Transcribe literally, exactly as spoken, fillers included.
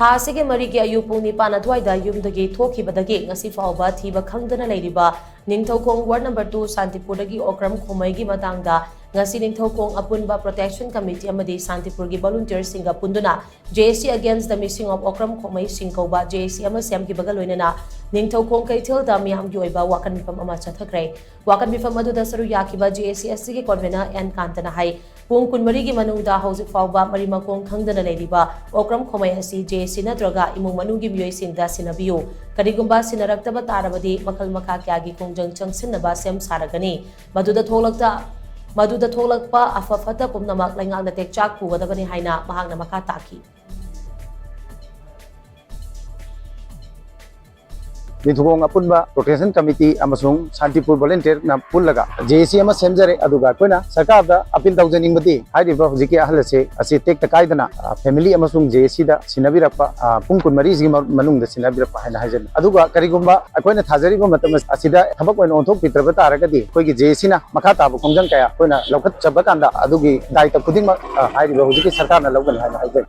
ꯊꯥ ꯑꯁꯤꯒꯤ ꯃꯔꯤꯒꯤ ꯑꯌꯨꯛ ꯄꯨꯡ ꯅꯤꯄꯥꯟ ꯑꯗꯨꯋꯥꯏꯗ ꯌꯨꯝꯗꯒꯤ ꯊꯣꯛꯈꯤꯕꯗꯒꯤ ꯉꯁꯤ ꯐꯥꯎꯕ ꯊꯤꯕ ꯈꯪꯗꯅ ꯂꯩꯔꯤꯕ Ningthoukhong ward number two ꯁꯥꯟꯇꯤꯄꯨꯔꯗꯒꯤ Okram ꯈꯣꯃꯩꯒꯤ ꯃꯇꯥꯡꯗ ꯉꯁꯤ ꯅꯤꯡꯊꯧꯈꯣꯡ ꯑꯄꯨꯟꯕ ꯄ꯭ꯔꯣꯇꯦꯛꯁꯟ ꯀꯃꯤꯇꯤ ꯑꯃꯗꯤ ꯁꯥꯟꯇꯤꯄꯨꯔꯒꯤ ꯚꯣꯂꯨꯟꯇꯤꯌꯔꯁꯤꯡꯒ ꯄꯨꯟꯗꯨꯅ J A C Against the Missing of Okram Khomei ꯁꯤꯡ ꯀꯧꯕ J A C ꯑꯃ ꯁꯦꯝꯈꯤꯕꯒ ꯂꯣꯏꯅꯅ ꯅꯤꯡꯊꯧꯈꯣꯡ ꯀꯩꯊꯦꯜꯗ ꯃꯤꯌꯥꯝꯒꯤ ꯑꯣꯏꯕ ꯋꯥꯀꯠ ꯃꯤꯐꯝ ꯑꯃ ꯆꯠꯊꯈ꯭ꯔꯦ꯫ ꯋꯥꯀꯠ ꯃꯤꯐꯝ ꯑꯗꯨꯗ ꯁꯔꯨꯛ ꯌꯥꯈꯤꯕ J A C S ꯒꯤ ꯀꯣꯟꯚꯦꯅꯔ ꯑꯦꯟ ꯀꯥꯟꯇꯅ ꯍꯥꯏ, ꯄꯨꯡ ꯀꯨꯟꯃꯔꯤꯒꯤ ꯃꯅꯨꯡꯗ ꯍꯧꯖꯤꯛ ꯐꯥꯎꯕ ꯃꯔꯤ ꯃꯈꯣꯡ ꯈꯪꯗꯅ ꯂꯩꯔꯤꯕ ꯑꯣꯀ꯭ꯔꯝ ꯈꯣꯃꯩ ꯑꯁꯤ J A C ꯅꯠꯇ꯭ꯔꯒ ꯏꯃꯨꯡ ꯃꯅꯨꯡꯒꯤ ꯃꯤꯑꯣꯏꯁꯤꯡꯗ ꯁꯤꯟꯅꯕꯤꯌꯨ꯫ ꯀꯔꯤꯒꯨꯝꯕ ꯁꯤꯟꯅꯔꯛꯇꯕ ꯇꯥꯔꯕꯗꯤ ꯃꯈꯜ ꯃꯈꯥ ꯀꯌꯥꯒꯤ ꯈꯣꯡꯖꯪ ꯆꯪꯁꯤꯟꯅꯕ ꯁꯦꯝ ꯁꯥꯔꯒꯅꯤ꯫ ꯃꯗꯨꯗ ꯊꯣꯛꯂꯛꯇ-, ꯃꯗꯨꯗ ꯊꯣꯛꯂꯛꯄ ꯑꯐ ꯐꯠꯇ ꯄꯨꯝꯅꯃꯛ ꯂꯩꯉꯥꯛꯅ ꯇꯦꯛꯆꯥꯛ ꯄꯨꯒꯗꯕꯅꯤ ꯍꯥꯏꯅ ꯃꯍꯥꯛꯅ ꯃꯈꯥ ꯇꯥꯈꯤ꯫ ꯅꯤꯡꯊꯧꯈꯣꯡ ꯑꯄꯨꯟꯕ ꯄ꯭ꯔꯣꯇꯦꯛꯁꯟ ꯀꯃꯤꯇꯤ ꯑꯃꯁꯨꯡ ꯁꯥꯟꯇꯤꯄꯨꯔ ꯚꯣꯂꯨꯟꯇꯤꯌꯔꯅ ꯄꯨꯜꯂꯒ J A C ꯑꯃ ꯁꯦꯝꯖꯔꯦ꯫ ꯑꯗꯨꯒ ꯑꯩꯈꯣꯏꯅ ꯁꯔꯀꯥꯔꯗ ꯑꯄꯤꯜ ꯇꯧꯖꯅꯤꯡꯕꯗꯤ ꯍꯥꯏꯔꯤꯕ ꯍꯧꯖꯤꯛꯀꯤ ꯑꯍꯜ ꯑꯁꯦ, ꯑꯁꯤ ꯇꯦꯛꯇ ꯀꯥꯏꯗꯅ, ꯑ, ꯐꯦꯃꯤꯂꯤ ꯑꯃꯁꯨꯡ J A C ꯗ ꯁꯤꯟꯅꯕꯤꯔꯛꯄ, ꯑ, ꯄꯨꯡ ꯀꯨꯟꯃꯔꯤꯁꯤꯒꯤ ꯃ-, ꯃꯅꯨꯡꯗ ꯁꯤꯟꯅꯕꯤꯔꯛꯄ ꯍꯥꯏꯅ ꯍꯥꯏꯖꯅꯤꯡꯉꯤ꯫ ꯑꯗꯨꯒ ꯀꯔꯤꯒꯨꯝꯕ ꯑꯩꯈꯣꯏꯅ ꯊꯥꯖꯔꯤꯕ ꯃꯇꯝ ꯑꯁꯤꯗ ꯊꯕꯛ ꯑꯣꯏꯅ ꯑꯣꯟꯊꯣꯛꯄꯤꯗ꯭ꯔꯕ ꯇꯥꯔꯒꯗꯤ ꯑꯩꯈꯣꯏꯒꯤ J A C ꯅ ꯃꯈꯥ ꯇꯥꯕ ꯈꯣꯡꯖꯪ ꯀꯌꯥ ꯑꯩꯈꯣꯏꯅ ꯂꯧꯈꯠꯆꯕ ꯀꯥꯟꯗ ꯑꯗꯨꯒꯤ ꯗꯥꯏꯇ ꯈꯨꯗꯤꯡꯃꯛ, ꯑ, ꯍꯥꯏꯔꯤꯕ ꯍꯧꯖꯤꯛꯀꯤ ꯁꯔꯀꯥꯔꯅ ꯂꯧꯒꯅꯤ ꯍꯥꯏꯅ ꯍꯥꯏꯖꯔꯤ꯫